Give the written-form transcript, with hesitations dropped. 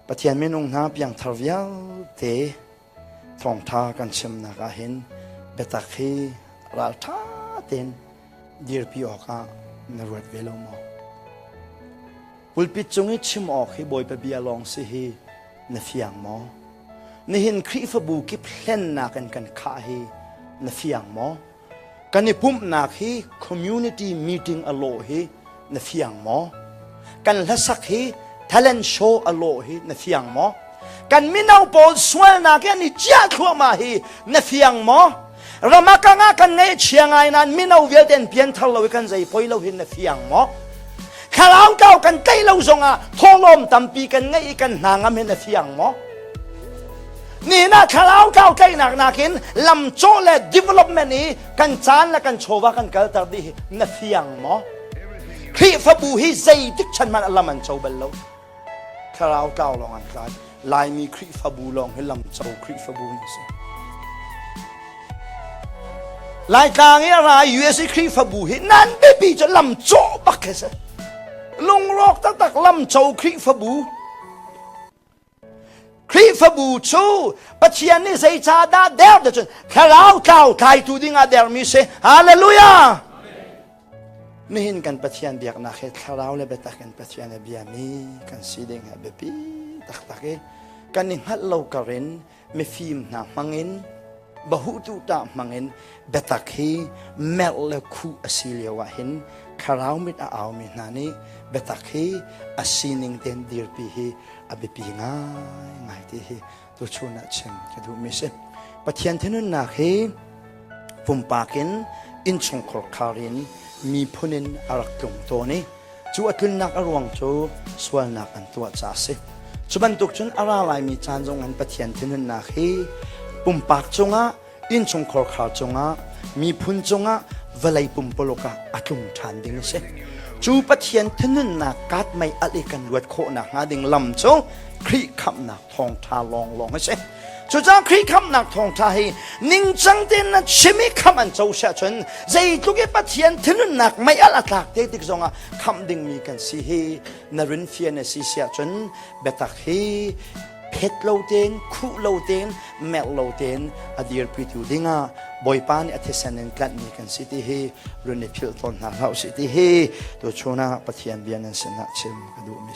Pathian minung hna piangthar vialte thawngtha kan chimnak ah hin biatak hi raltha tein dirpi awkah na ruat ve lo maw? Pulpit cung i chim awk hi Bawipa bia lawng si hi na fiang maw? Nihin Khrihfabu kip hlennak in kan khah hi na fiang maw? Kan i pumhnak hi community meeting a lawh hi na fiang maw? Kan hlasak hi talent show a lawh hi na fiang maw? Kan mino pawl sualnak hi an i ciah thluahmah hi na fiang maw? Ramakang ah kan ngaihchia ngai nain mino vialte an pianthar lo i kan zei poi lo hi na fiang maw? Thlarau tlau kan tlaih lo zongah thawhlawm tampi kan ngeih i kan hna ngam hi na fiang maw? Nihin ah thlarau tlau tlaihnak nakin lamcawh le development i kan caan le kan chawva kan kalter dih hi na fiang maw? Khrihfabu hi zeitik chan hmanh a lam an co bal lo. Thlarau tlau lawng an tlai. Laimi Khrihfabu lawng hi lamco Khrihfabu an si. Laitlang i a ra i USA Khrihfabu hi nan biapi cu lamcawh bak khi si. Lungrawk taktak lamco Khrihfabu. Khrihfabu cu Pathian nih zeicahdah der ti cun thlarau tlau tlaitu dingah dermi si. Hallelujah! Nihin kan Pathian biaknak hi thlarau le biatak in Pathian a biami kan si ding hi a biapi taktak i kan i hngalh lo kar in mifim hna hmangin bahutu tah hmangin biatak hi merh le khuh a si lio ah hin thlarau mit a aumi hna nih biatak hi a sining tein dirpi hi a biapi ngaingai ti hi tuchun ah chim ka duhmi si. Pathian thinhunnak hi pumpak in innchungkhar khar in miphun in a rak tlung tawn i cu a tlunnak a ruang cu sualnak an tuah caah a si. Cu bantuk cun a ra laimi caan zong an Pathian thinhunnak hi pumpak cungah innchungkhar khar cungah miphun cungah vawlei pumpuluk ah a tlung ṭhan ding a si. Cu Pathian thinhunnak kaat mei alh i kan luat khawhnak hnga ding lam cu Khrih khamhnak thawngṭha lawnglawng a si. Cucaah Khrih khamhnak thawngṭha hi ningcang tein na chim i khamh an co siah cun zeitluk i Pathian thinhunnak mei alh a tlak te tik zongah khamh dingmi kan si hi na rin fian a si siah cun biatak hi phet lo tein khuh lo tein merh lo tein a dirpitu dingah Bawipa nih a thisen in tlanhmi kan si ti hi run i philh tawn hna hlah usih ti hi tuchun ah Pathian bia nan sinah chim ka duhmi.